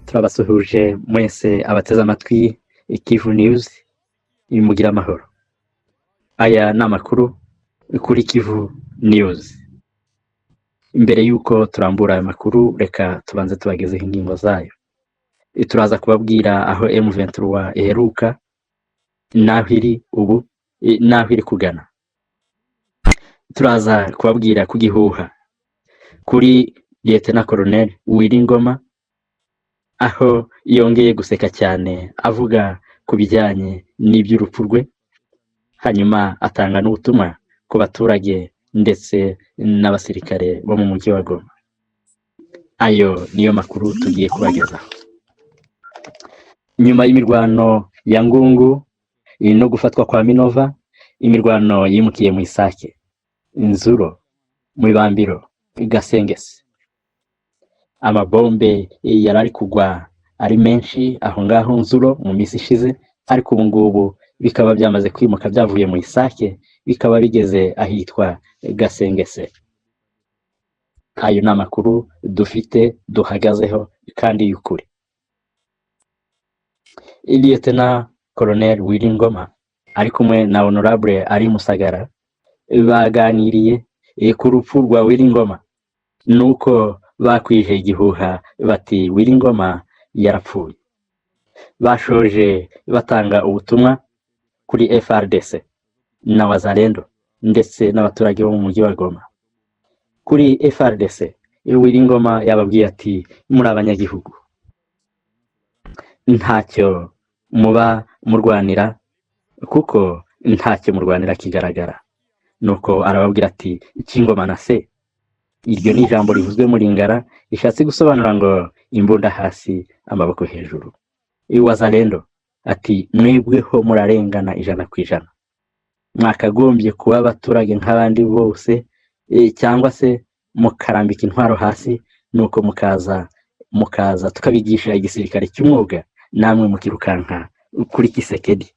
Turabasuhuje mwese abateze amatwi Kivu News, mugire amahoro. Aya ni amakuru kuri Kivu News. Mbere y'uko turambura aya makuru, reka tubanze tubagezeho ingingo zayo. Turaza kubabwira aho M23 iheruka, n'aho iri ubu, n'aho iri kugana. Turaza kubabwira ku gihuha kuri Lieutenant Colonel Willy Ngoma, aho yongeye guseka cyane avuga ku bijyanye n'iby'urupfu rwe, hanyuma atanga n'ubutumwa ku baturage ndetse n'abasirikare bo mu mujyi wa Goma. Ayo niyo makuru tugiye kubagezaho. Nyuma y'imirwano ya Ngungu no gufatwa kwa Minova, imirwano yimukiye mu Isake, Nzuro, mu Ibambiro, Gasengese. Amabombe yari ari kugwa ari menshi aho ngaho Nzuro mu minsi ishize, ariko ubu ngubu bikaba byamaze kwimuka byavuye mu Isake, bikaba bigeze ahitwa Gasengese. Ayo ni amakuru dufite duhagazeho kandi y'ukuri. Lieutenant Colonel Willy Ngoma ari kumwe na Honorable Ali Musagara baganiriye ku rupfu rwa Willy Ngoma, nuko bakwije igihuha bati Willy Ngoma yarapfuye. Bashoje batanga ubutumwa kuri FARDC na Wazalendo ndetse n'abaturage bo mu mujyi wa Goma. Kuri FARDC, Willy Ngoma yababwiye ati muri abanyagihugu ntacyo muba murwanira, kuko ntacyo murwanira kigaragara. Nuko arababwira ati ikingoma na se. Iryo ni ijambo rivuzwe muri Lingala, rishatse gusobanura ngo imbunda hasi, amaboko hejuru. Wazalendo ati mwebweho murarengana 100%, mwakagombye kuba abaturage nk'abandi bose, cyangwa se mukarambika intwaro hasi, nuko mukaza tukabigisha igisirikare cy'umwuga, namwe mukirukanka kuri Tshisekedi.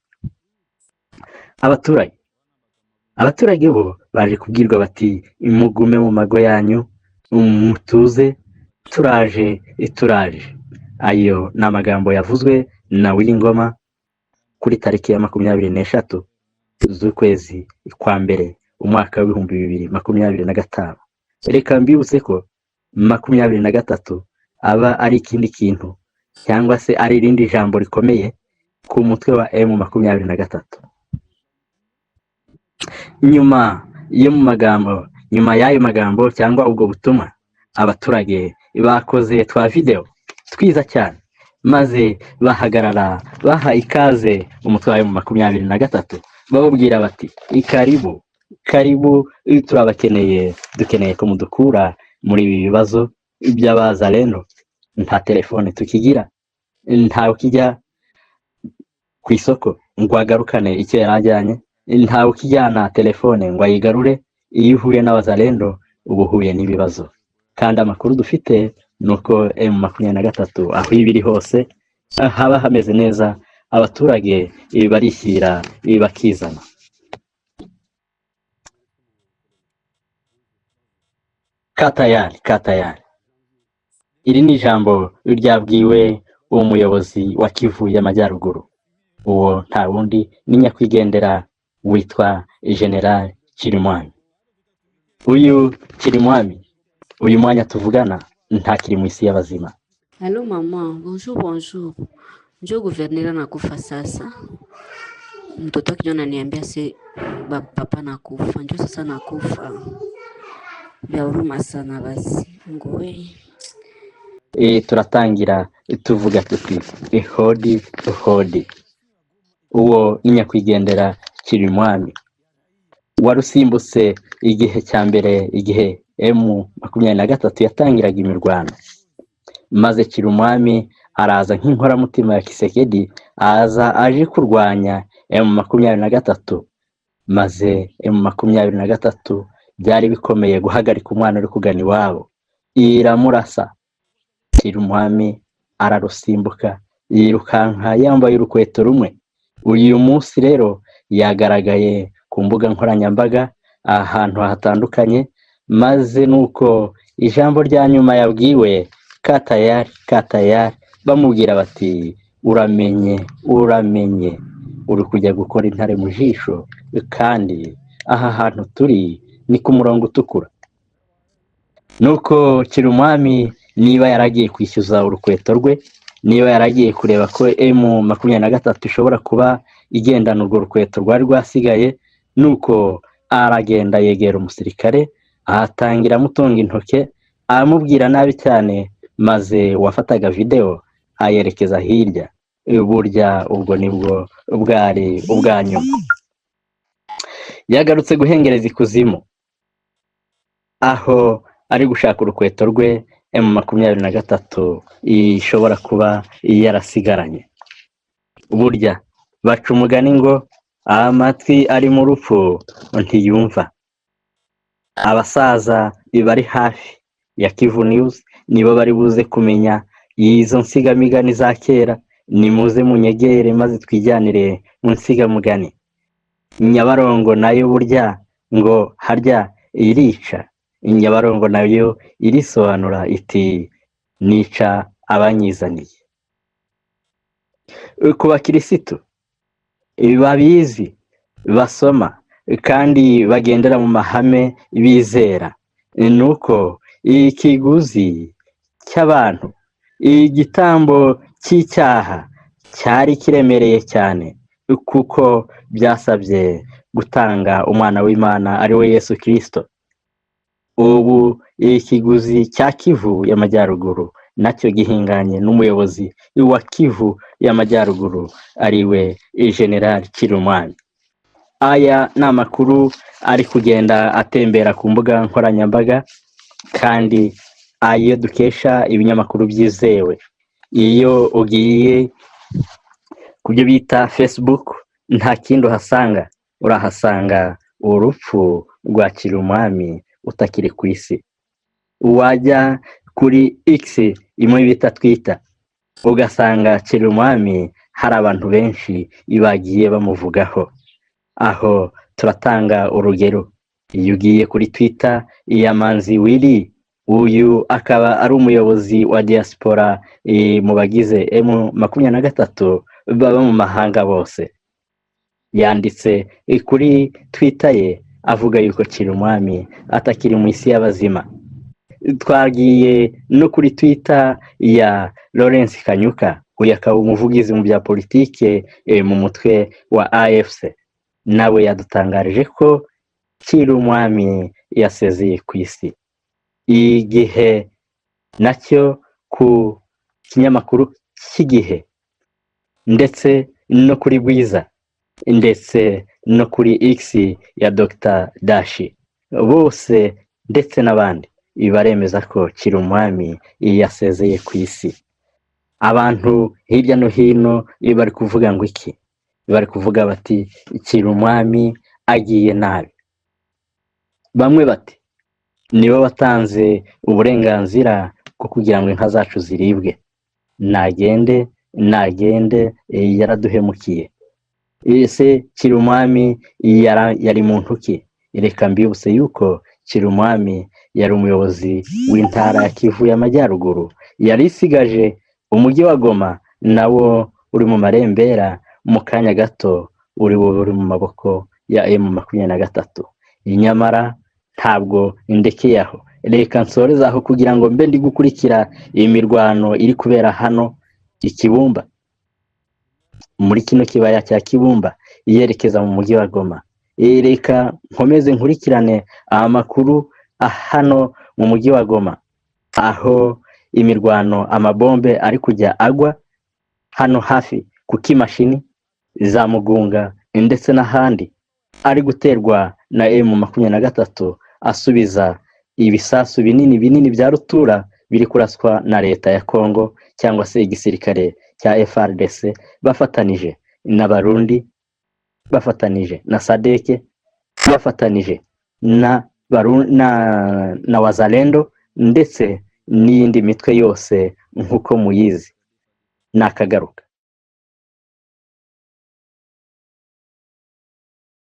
Abaturage bo baje kubwirwa bati mugume mu mago yanyu, mutuze, turaje turaje. Ayo ni amagambo yavuzwe na Willy Ngoma kuri tariki ya 23 z'ukwezi kwa mbere, umwaka wa 2025. Reka mbibutse ko 23 aba ari ikindi kintu cyangwa se ari irindi jambo rikomeye ku mutwe wa M23. Nyuma yo mu magambo, nyuma y'ayo magambo cyangwa ubwo butumwa, abaturage bakoze twa video twiza cyane, maze bahagarara baha ikaze umutwe wa M23, bababwira bati karibu karibu, turabakeneye, dukeneye ko mudukura muri ibi bibazo by'abazalendo. Nta telefone tukigira, ntawe ukijya ku isoko ngo agarukane icyo yari ajyanye, ntawe ukijyana telefone ngo ayigarure. Iyo uhuye n'abazalendo uba uhuye n'ibibazo, kandi amakuru dufite ni uko M23 aho iba iri hose haba hameze neza, abaturage barishyira bakizana. Katayari katayari, iri ni ijambo ryabwiwe umuyobozi wa Kivu y'Amajyaruguru. Uwo nta wundi ni nyakwigendera witwa General Chirimwami. Uyu Chirimwami, uyu mwanya tuvugana ntakiri mu isi y'abazima. Allô maman, bonjour bonjour. Njo gouverneur anakufa sasa. Mtoto wake njo ananiambia se papa nakufa, njo sasa nakufa. Vya huruma sana basi. Mungu we. Turatangira tuvuga tuti hodi hodi. Uwo ni nyakwigendera Chirimwami warusimbutse igihe cya mbere, igihe M23 yatangiraga imirwano, maze Chirimwami araza nk'inkoramutima ya Tshisekedi, aza aje kurwanya M23, maze M23 Byari bikomeye guhagarika umwana uri kugana iwabo, iramurasa. Umwami ararusimbuka, yirukanka yambaye urukweto rumwe. Uyu munsi rero yagaragaye ku mbuga nkoranyambaga ahantu hatandukanye, maze nuko ijambo rya nyuma yabwiwe katayari katayari, bamubwira bati: "Uramenye, uramenye, uri kujya gukora intare mu jisho, kandi aha hantu turi ni ku murongo utukura." Nuko Kirumwami, niba yaragiye kwishyuza urukweto rwe, niba yaragiye kureba ko M23 ishobora kuba igendana urwo rukweto rwari rwasigaye, nuko aragenda yegera umusirikare, ahatangira amutunga intoke, amubwira nabi cyane, maze uwafataga videwo ayerekeza hirya. Burya ubwo nibwo bwari ubwa nyuma yagarutse guhengereza ikuzimu, aho ari gushaka urukweto rwe M23 ishobora kuba yarasigaranye. Burya baca umugani ngo amatwi ari mu rupfu ntiyumva. Abasaza bari hafi ya Kivu News nibo bari buze kumenya izo nsigamigani za kera. Nimuze munyegere maze twijyanire mu nsigamugani. Nyabarongo nayo burya ngo harya irica. Nyabarongo nayo irisobanura iti: "Nica abanyizaniye." Ku bakirisitu babizi, basoma kandi bagendera mu mahame bizera, ni uko ikiguzi cy'abantu, igitambo cy'icyaha cyari kiremereye cyane, kuko byasabye gutanga umwana w'Imana, ari we Yesu Kirisito. Ubu ikiguzi cya Kivu y'Amajyaruguru nacyo gihinganye n'umuyobozi wa Kivu y'Amajyaruguru, ari we General Kirumwami. Aya ni amakuru ari kugenda atembera ku mbuga nkoranyambaga, kandi ayo dukesha ibinyamakuru byizewe. Iyo ugiye ku byo bita Facebook, nta kindi uhasanga, urahasanga urupfu rwa Kirumwami utakiri ku isi. Wajya kuri X, imwe bita Twitter, ugasanga Kirumwami hari abantu benshi bagiye bamuvugaho. Aho turatanga urugero: iyo ugiye kuri Twitter ya Manzi Wili, uyu akaba ari umuyobozi wa diaspora mu bagize M23 baba mu mahanga bose, yanditse kuri Twitter ye avuga yuko Kirumwami atakiri mu isi y'abazima. Twagiye no kuri Twitter ya Lawrence Kanyuka, uyu akaba umuvugizi mu bya politike mu mutwe wa AFC, nawe yadutangarije ko Kirumwami yasezeye ku isi. Igihe nacyo, ku kinyamakuru cy'Igihe, ndetse no kuri Bwiza, ndetse no kuri X ya Dr Dashi, bose ndetse n'abandi baremeza ko Kirumwami yasezeye ku isi. Abantu hirya no hino bari kuvuga ngo iki? Bari kuvuga bati: "Kirumwami agiye nabi." Bamwe bati: "Nibo watanze uburenganzira bwo kugira ngo inka zacu ziribwe, nagende, nagende, yaraduhemukiye." Ese Kirumwami yari muntu ki? Reka mbibutse yuko Kirumwami yari umuyobozi w'intara ya Kivu y'Amajyaruguru, yari isigaje umujyi wa Goma, nawo uri mu marembera, mu kanya gato uri bube uri mu maboko ya M23. Nyamara ntabwo ndekeye aho, reka nsoreze aho kugira ngo mbe ndi gukurikira iyi mirwano iri kubera hano i Kibumba, muri kino kibaya cya Kibumba yerekeza mu mujyi wa Goma. Reka nkomeze nkurikirane amakuru hano mu mujyi wa Goma, aho imirwano, amabombe ari kujya agwa hano hafi ku Kimashini, za Mugunga ndetse n'ahandi, ari guterwa na M23, asubiza ibisasu binini binini bya rutura biri kuraswa na leta ya Congo cyangwa se igisirikare cya FARDC, bafatanije n'Abarundi, bafatanije na SADC, bafatanije na na Wazalendo ndetse n'iyindi mitwe yose nk'uko muyizi. Nakagaruka.